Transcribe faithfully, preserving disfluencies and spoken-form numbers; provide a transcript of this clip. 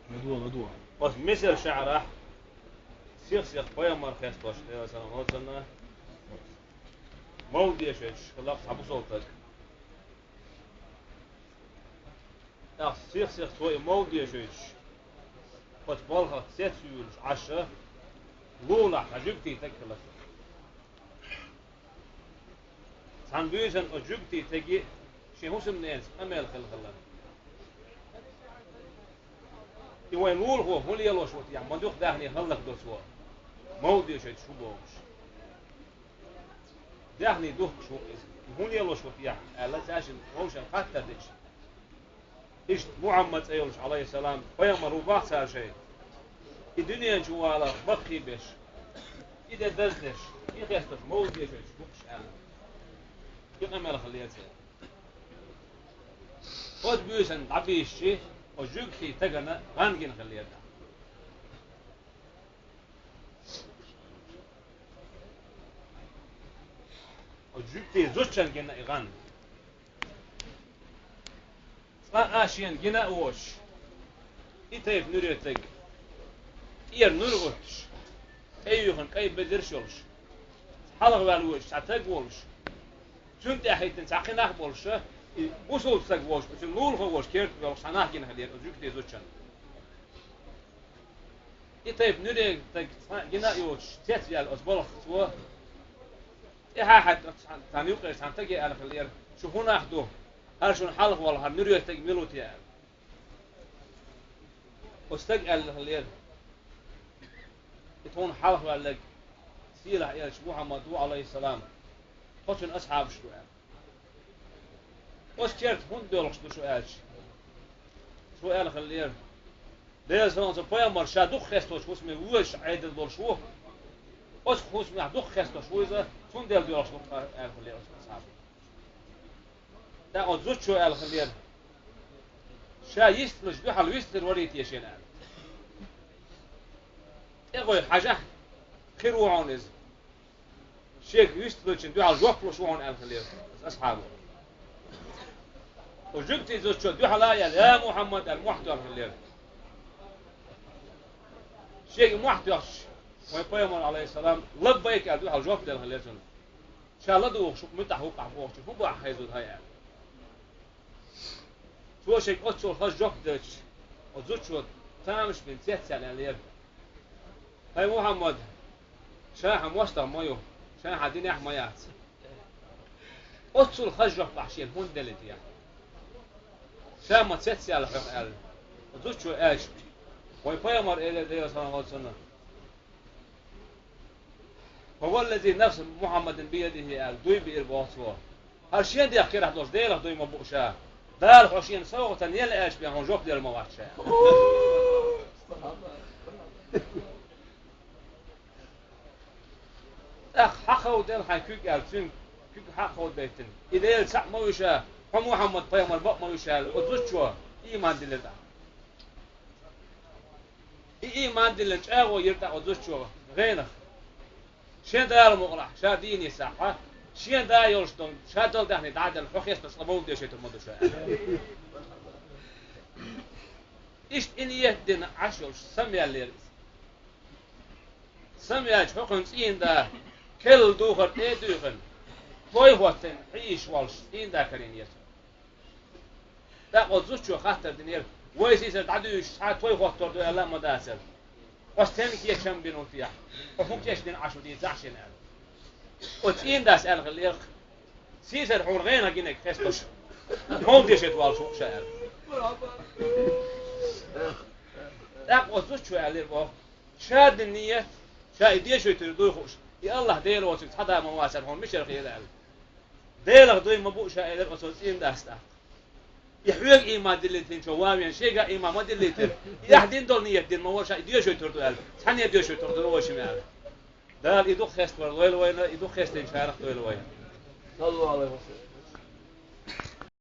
Ладу, ладу. Оцу мисар шаьӀарахь сих-сиха пайхамар хестош, Делан салам хилда цунна, мовлид дешийташ хилла цхьа бусалба стаг. ТӀаккха сих-сиха цо и мовлид дешийташ, оцу балхах цец а юьйлуш Ӏаш, лулахь цхьа жуьгтий стаг хилла. Цхьана буьйсанна оцу жуьгтий стеган шен хӀусамненца къамел хилла хилла. И вайн лулахо хӀун лелош ву техьа, ма дукха даьхни хӀаллакдо цо, мовлид дешийташ ву бохуш. Даьхни духкуш ву иза. И хӀун лелош ву техьа, аьлла, цаьршинна вовшашна хаттар деш. Иштта Мухьаммад цӀе йолуш, Ӏалайхиссалам, пайхамар ву боху цара шайна. И дуьнен чу валарх баккхий беш, и де даздеш, и хестош мовлид дешийташ ву-кх уьш аьлла, и къамел хилла церан. Оцу буьйсанна дӀабийшича, оцу жуьгтий стагана гӀан гина хилла. Оцу жуьгтий зудчунна гина и гӀан. Цкъа а шена гина а воцуш, и тайпа нуьре стаг, тӀера нур а гӀуьттуш, тӀеюьйхина кӀай бедарш а йолуш, хьалха ваьлла воьдуш цхьа стаг а волуш, цунна тӀаьхьахӀиттина цхьа кхин нах а болуш, и бусалба стаг волуш, оцу лулахо волуш керта а йолуш цхьа нах гина хилла оцу жуьгтий зудчунна. И тайпа нуьре стаг цкъа а гина а йоцуш, цецваьлла оцу балхах цо, тӀаьхьа а хьаьдда цхьана юккъера цхьана стаге аьлла хилла: «Шу хӀун нах ду? ХӀара шуна хьалха волу хӀара нуьре стаг мила ву те?» – аьлла. Оцу стага аьлла хилла: «И тхуна хьалха ваьлларг сийлахь элча Мухьаммад ву, Ӏалайхиссалам, тхо цуьнан асхьабаш ду», – аьлла. Оцу керта хӀунда доьлхуш ду шу аьлча, цо аьлла хиллера: «Делан салам хилла цунна, пайхамар ша дукха хестош хӀусаме воьдуш Ӏедал долуш ву. Оцу хӀусамехь дукха хестош ву иза, цундела доьлхуш ду-кх», – аьлла хиллера оцу асхьабо. ТӀаккха оцу зудчо аьлла хиллера: «Ша йистхилча дуьхьал вистхир варий те шена?» – аьлла. ТӀе гӀой хьажахь, хир ву хьуна иза. Шега вистхилчун дуьхьал жоп луш ву хьуна аьлла хиллера асхьабо. Оцу жуьгтий зудчо дуьхьал а аьлла: «Я Мухьаммад», – аьлла, мохь тоьхна хиллера. Шега мохь тоьхча, вайн пайхамар, Ӏалайхиссалам, «Лаббайк», – аьлла, дуьхьал жоп делла хиллера цунна. Ша ладугӀуш муьтӀахь ву-кх ахь бохучу, хӀун бу ахь хезна хӀай аьлла. Цо шега оццул хаза жоп делча, оцу зудчо тамаш бина цецъяьлла аьллера: «ХӀай Мухьаммад, ша хьан мостагӀа ма ю, ша хьан динехь ма яц. Оццул хаза жоп ахь шена хӀунда делла те? Ша ма цецъяьлла хьох», – аьлла. Оцу зудчо аьлча, вайн пайхамар элира, Делан салам хилла цунна: «Ва валлази нафсу Мухьаммадин биядихи», – аьлла, дуй биира боху цо. «ХӀара шен дегӀ карахь долчу Делах дуй ма бу ша. Дала хьо шена совгӀатана елла аьлча бен хьуна жоп делла ма вац ша». ТӀаккха хьакховдаделла хьайн куьг аьлла, цуьнан куьг хьакховдадайтина. И Дела цхьаъ ма ву ша, хьо Мухьаммад пайхамар бакъ ма ву ша аьлла, оцу зудчо ийман диллира тӀаккха. И ийман диллина чӀагӀо йира тӀаккха оцу зудчо гӀенах. Шен Дала мукъалахь, ша дийне сахьа, шен да йолуш долу, ша долу даьхни дӀа а делла, хьо хестош цкъа мовлид дешийтур ма ду ша аьлла. Иштта и ниет дина Ӏаш йолуш самаваьллера иза. Самаваьлча хӀокхуьнан цӀийнан да, керла духар тӀе а дуьйхина, той хӀоттийна хьийзаш волуш цӀийнан да карийнера цунна. ТӀаккха оцу зудчо хаттар динера: «Вай сийсара дӀадуьйшуш цхьа а той хӀоттор ду аьлла а ма дацара. Хьо стенга кечам бина ву техьа? Хьо хӀун кечдина Ӏаш ву дийцахь шена?» – аьлла. Оцу цӀийнан дас аьлла хиллера: «Сийсара хьуна гӀенах гинарг хестош, мовлид дешийта воллуш ву-кх ша», – аьлла. ТӀаккха оцу зудчо аьллера боху: «Ша дина ниет, ша и дешийтур дуй хууш, и АллахӀ Дела воцург цхьа да ма вацара хьуна мичара хиира?» – аьлла. «Делах дуй ма бу ша», – элира оцу цӀийнан дас тӀаккха. «И хьоьга ийман диллийтинчо ван вен, шега а ийман ма диллийтира. И ахь дина долу ниет дина ма вара ша и дешийтур ду аьлла. Цхьанне а дешийтур ду вай шимма», – аьлла. Дала и дукха хеставар лойла вайна, и дукха хестийначарах дойла вай. Саллаллаху алейхи ва саллям.